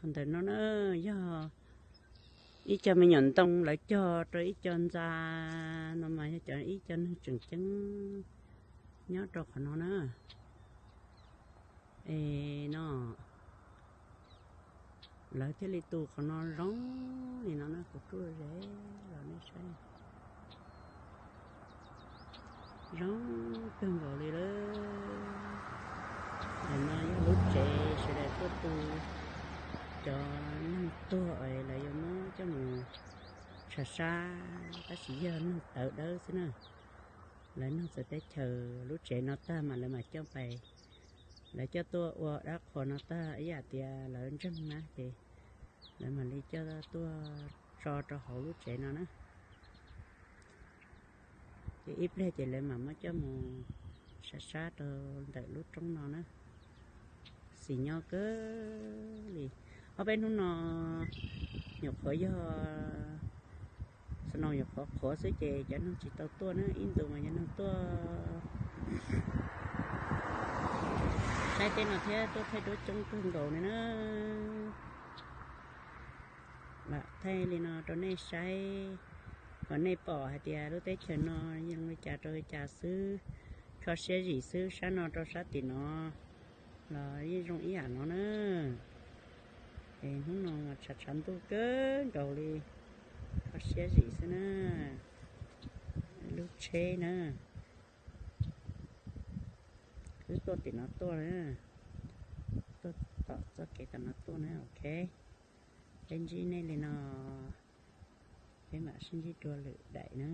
Ntawm no na, yog ib co me nyuam ntoo lawv cog rau ib co ntxa no mas yog cov ib co neeg tseem ceeb nyob rau qhov no na. Es no lawv thiaj li tu qhov no zoo li no na, kuv tuaj ze los nej saib. Zoo kawg nkaus li lawm. Ntawm no yog lub tsev sawv daws tuaj tu, cov neeg tuag lawv yuav muab coj mus tshav sab, tab sis yog neeg tawv dawb xwb na. Lawv nug txawv teb chaws lub tsev no tag mas lawv mam coj pais, lawv coj tuaj ua dab qhuas no tag ib yam tias lawv ntseeg na ces lawv mam li coj tuaj tso rau hauv lub tsev no na. Ces ib pliag ces lawv mam muab coj mus sab sab rau ntawm lub roob no na. Xis nyob kawg li. Ob peb hnub no nyuam qhuav yog snow nyuam qhuav qhuav xwb ces cov neeg tsis tau tuaj na, ib ntus mas cov neeg tuaj saib teb no thiab tuaj thaij duab coob kawg nkaus li na. Lam thaij li no rau nej saib kom nej pom hais tias lub teb chaws no yeej li cas rau li cas xwb, kho siab zim xwb, sab no rau sab tim no los yeej zoo ib yam no na. Es hnub no mas tshav tshav ntuj kawg nkaus li, kho siab zim xwb na. Lub tsheb na, wb tuaj tim no tuaj na, tuaj tom txoj kev tom no tuaj na, ok. Peb ntsib nej li no, peb mam sib ntsib dua lwm daim na.